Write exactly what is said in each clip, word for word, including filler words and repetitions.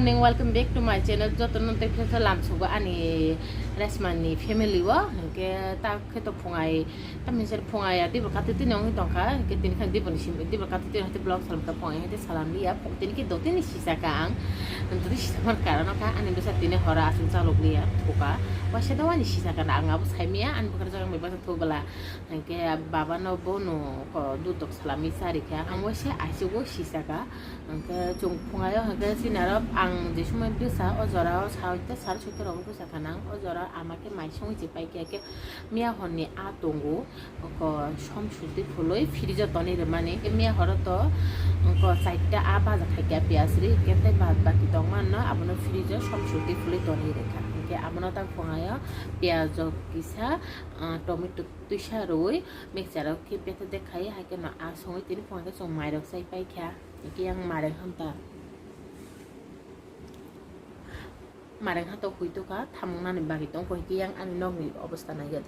Welcome back to my channel. Joto no tei khe lamsugo ani Resma ni family o. Hwnkhe ta khe to phungai, tamni sir phungai ya dibra kati tini wngwi tongkha. Hwnkhe tini khe dibra ni sim, dibra kati tini hati vlog salam ta phungai hati salam liya. Tini khe dotini sisaka ang. Dotini sisamar karon kha ani bwsa tini hora aswk chalok liya thuka. Waisa da wani sisaka na ang abo saimiya ani bwkha jagani bwsa thubala. Hwnkhe baba no bono ko dutok salami charikha. Ang waisa aichugo sisaka. Hwnkhe chwng phungaio hwnkhe chini aro ang je somoi bwsa o jora o saoita sari soita rogo bwsa kha nang. O jora ama khe mai songwi se paikha khe miya honni a tongo. Oko som sudi phului fridge o tonwi rwmani. Khe miya horo to oko chaita a baja khaikha piyaj ri. Khe tei bad baki tongmano abono fridge o som sudi phului tonwi rwkha. Hwnkhe abono ta phungaio piyaj rok kisa, ah, tomato twisa rwui mixture o khe betha de khai, hai kheno a songwi tini phunga khe chwng mairok chai paikha. Hwnkhe yang mareng hanta, mareng hanta hoi tongkha, thamung nani bagwi tongkha, hwnkhe yang ani nokni obostha naikhe.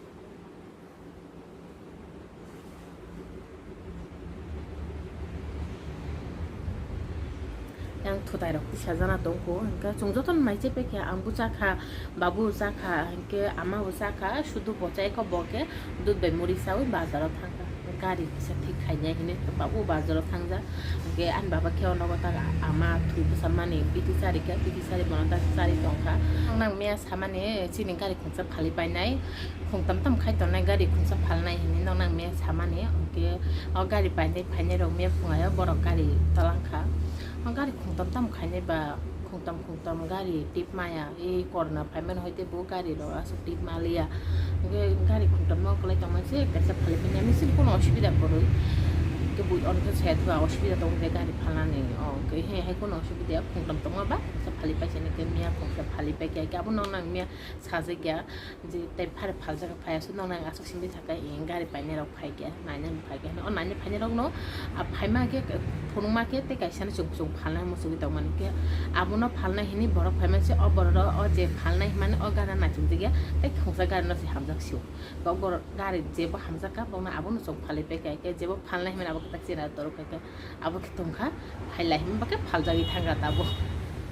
Yang thutai rok tisajana tongkho, hwnkhe chwng jotono naichai paikha, ang bo chakha, babu bo chakha, hwnkhe ama bo chakha, sudu bo chai kha, bo khe dudh bai muri chaui bazaro thangkha, gari kisa thik khainai hinwi babu bazaro thangjak, hwnkhe ani baba khe o nogo tak ama thwi bwsa mani biti charikha, biti chari bono tak chari tongkha. Ang nang miya samani chini gari khungsa phali painai. Khungtam tam khai tongnai gari khungsa phalnai hinwi noknang miya samani, hwnkhe o gari painai phainai rok miya phungaio borok gari talangkha. O gari khungtam tam khainai ba khungtam khungtam gari tip maya, e korna phaimani hoi tei bo gari rok aswk tip maliya. Hwnkhe gari khungtam no kwlai tongmani se kaisa phali phinya machine kono osubida kwrwi. Hwnkhe bui onkhe saya thua osubida tongo hwnkhe gari phalnani, o hwnkhe he hai kono osubida ya khungtam tongma ba khungsa phali paisa hwnkhe miya khungsa phali paikha hwnkhe abo noknang miya sajagya. Je tei phari phaljak phaiya se noknai aswk simi thaka, eh, gari painai rok phaikha, nainani phaikha hwnwi. O nainani phainai rokno, ah, phaima khe, phunukma khe tei kaisa no chwng chwng phalnai muchungwi tongmani khe abono phalnai hinwi borok phaima se o borok o je phalnai hinmani o gana naisingjakya tei khungsa gari no se hamjak sio. Bo borok gari jebo hamjak kha bono abono chwng phalwi paikha khe jebo phalnai hinmani abo khe tak chera torok kha khe abo khe tongkha phailai hinba khe phaljagwi thangkha tabuk.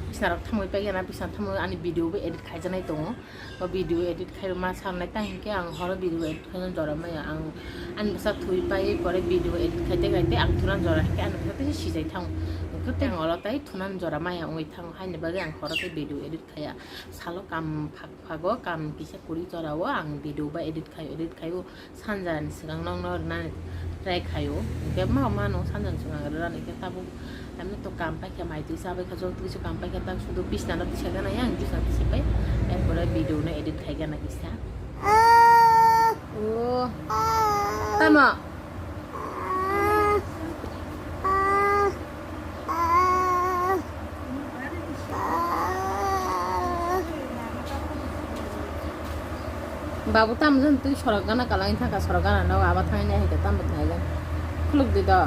Bisna rok thamwi paikha na bisna thamwi ani video bo edit khaijaknai tongo. O video edit khai ma sanai tang hinkhe ang horo video edit khaina jora maya ang ani bwsa thwi pai pore video edit khaite khaite ang thunan jora hinkhe ani bwsa tei sijai thango. Hinkhe tei ang olo tei thunan jora maya wngwi thango haini bagwi ang horo tei video edit khaiya. Salo kam phak phago kam kisa kwrwi jora o ang video ba edit khai edit khai o. Sanjani swkang nokno rwnani try khaio, hinkhe ma mano sanjani swkang rwnani khe tabuk. Ami to kam paikha, mai twi chabaikha, joto kisa kam paikha, tak sudu bisna no tisagana yang, bisna tisapai, erpore video no edit khaigana kisa. Oh. Tamo? Babu tamo jani twi sorok gana kalangwi thangkha, sorok gana no aba thangwi nai hai khe tamo thangwi gana. Khuluk di do.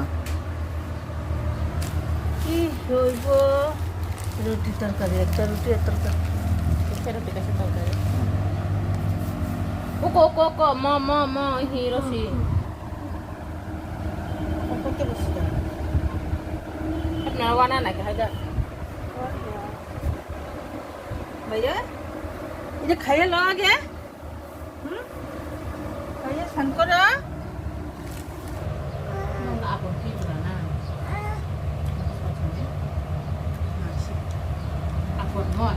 Ki hoibo? Roti torkari, ekta roti, ekta torkari. Kaisa roti, kaisa torkari. Oko, oko, oko, mo, mo, mo, hi rosi. Oko ke rosi da. Apna wana na ke haja. Bhaiya, ida khaya lo age? Hmm? Kaya sankora? Nang abon ki jura na? Abon mo.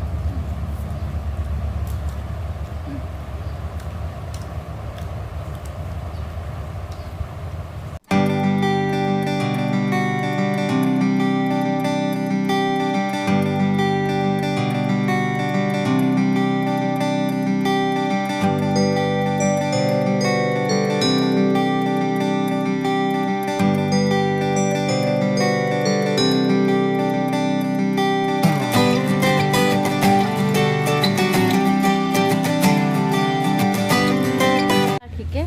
Hike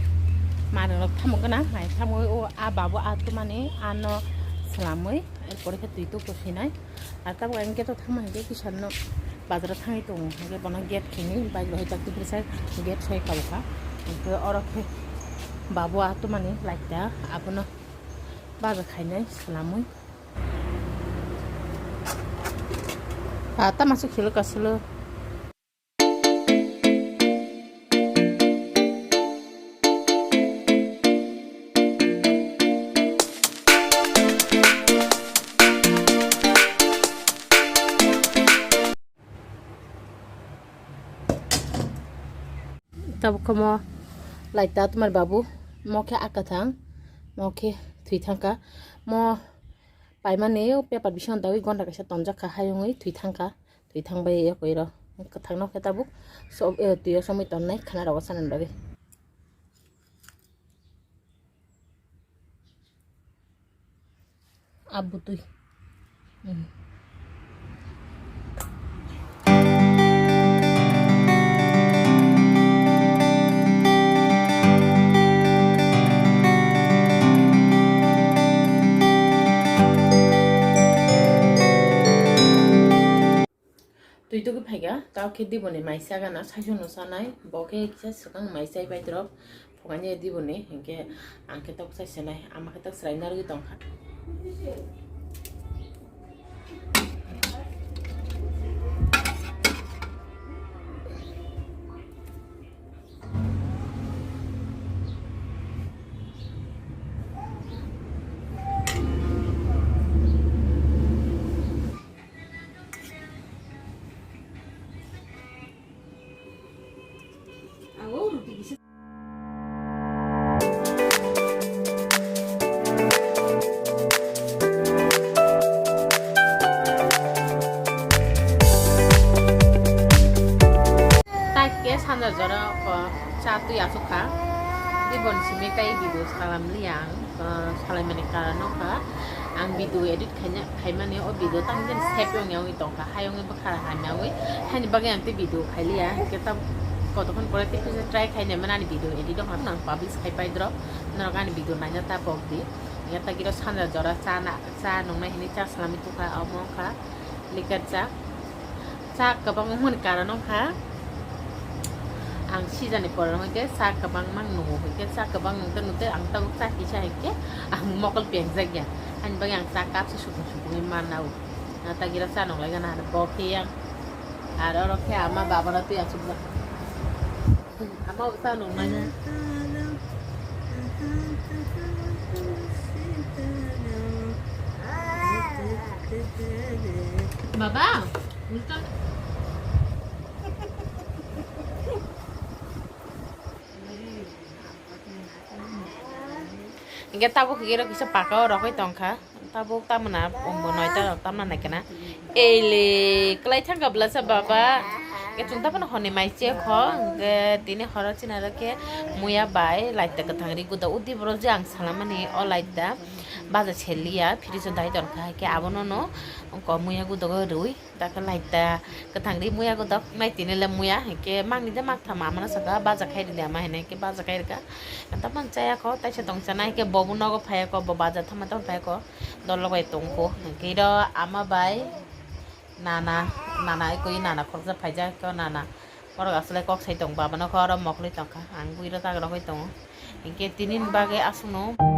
manwi rok tamo gana hai tamo o a babo a tumani ano swlamwi erpore khe twi tupo sinai. Ar tabuk ang gate o thangma hwnkhe kisa no bazar o thangwi tongo, hwnkhe bono gate khini bike rok hai jak twi phirsa gate soi kabukha. Hwnkhe oro khe babo a tumani laita abono bazar khainai swlamwi. Ah, tama se khelo kasilo. Tabuk khe mo laita twmani babu, mo khe a kwthang, mo khe thwi thangkha. Mo paimani o paper bisingo dawi gonda kaisa tonjak kha, hayungwi thwi thangkha, thwi thangbai yakwi rw kwthangno khe tabuk so-, eh, twi o somwi tonnai khwnarogo sanani bagwi. Abutui. Hmm. Twi tugwi phaikha, tao khe diboni mai chagana, saichung no chanai, bo khe kisa swkang mai chai pai drop, phukani diboni, hinkhe ang khe tok chai sinai, ama khe tok chwrai narwgwi tongkha. Taike sanja jora o cha twi asuk kha. Dibon simi tai video salam liya ang, ah, salaimani karon no kha. Ang video edit khaina, khaimani o video tang jen save wngya wngwi tongkha, hayungwi bwkha hamya wngwi. Haini bagwi ang tei video khailiya, hwnkhe ta kotokon pore tei kisa try khaina mani ani video edit wngkha, ang publish khai pai drop. Norok ani video naina ta pok di. Hwnkhe ta giro sanja jora cha na, cha nungnai hinwi cha salami tukha, omo wngkha. Likar cha. Cha kwbang wngmani karon wngkha. Ang sijani pore hwnkhe cha kwbang mang nungo hwnkhe cha kwbang nungte nungte ang tabuk cha kisa hwnkhe ang mokol pengjakya. Ani bagwi ang cha cup se supung supungwi manna o. Ang ta gira cha nunglai gana bo khe yang. Aro oro khe ama baba no twi achukjak. Ama bo cha nungnai na. Baba, ulta. Hingke tabuk hingke rok kisa paka o rogoi tongkha. Tabuk tamona ombo noita rok tamna naikhe na. Ei le kwlai thangkha bwlasa baba. Hingke chwng tamoni hwnwi mai che kho. Hingke tini horo china rok khe muya bai laita kwthang ri guda udi boro je ang salamani o laita baja seliya fridge o dai tongkha. Hingke abono no muya guda o rwi. Dakhe laita kwthang ri muya godok nai tini le muya hinkhe mangni de mangtham amano saka baja khai ridi ama hinui hinkhe baja khai rwkha. Anta mang chaya kho taisa tong chana hinkhe bobo nogo phaiya kho bo baja thama tong phaiya kho dol rok bai tong kho hinkhe iro ama bai nana nana ekoi nana khoroksa phaijak kho nana. Borok aswk lai kok sai tongo, baba no khe oro mokol oi tongkha, ang bui rw tak rogoi tongo. Hinkhe tini ni bagwi aswk no